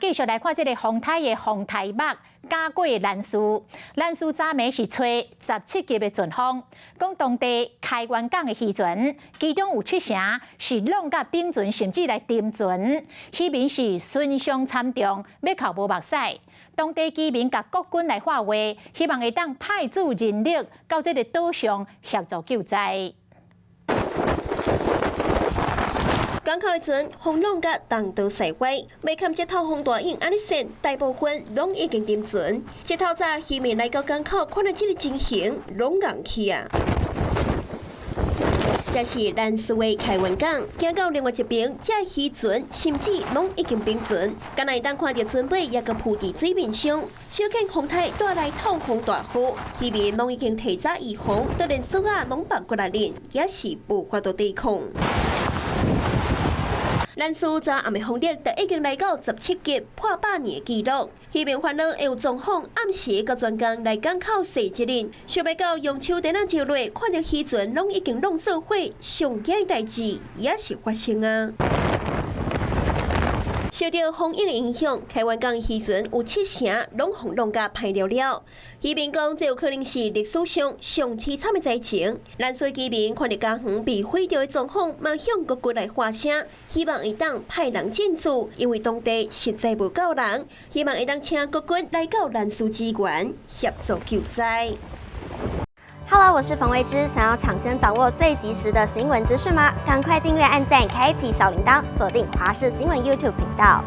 繼續來看這個風颱的風颱目，經過蘭嶼，蘭嶼昨暝是吹17級的陣風，講當地開元港的漁船，其中有七成是挵共冰船，甚至來沉船，漁民是損傷慘重，欲哭無目屎。當地居民共國軍來發話，希望會當派駐人力到這個島上協助救災。港口的船風浪甲東倒西歪，袂堪這透風大湧按呢扇，大部分攏已經沉船。這透早漁民來到港口，看到這個情形，攏愣去啊！這是蘭嶼的開元港，行到另外一邊，這漁船甚至攏已經冰船。敢若會當看著船尾猶閣浮佇水面上，小見風颱帶來透風大雨，漁民攏已經提早預防，都連索仔攏縛過來練，也是無法度抵抗。蘭嶼昨暗的風力就已經來到17級，破100年的紀錄。漁民煩惱會有狀況，暗時閣專工來港口洗一日，想袂到用手電仔照落，看著漁船攏已經弄做火，上驚的代誌也是發生啊！受著風湧影響，開元港漁船有七成攏予弄甲歹了了。漁民講，這有可能是歷史上上淒慘的災情。蘭嶼居民看著家園被毀掉的狀況，嘛向國軍來發聲，希望會當派人進駐，因為當地實在無夠人，希望會當請國軍來到蘭嶼支援，協助救災。 Hello，我是馮慧芝，想要搶先掌握最及時的新聞資訊嗎？趕快訂閱、按讚、開啟小鈴鐺，鎖定華視新聞 YouTube 頻道。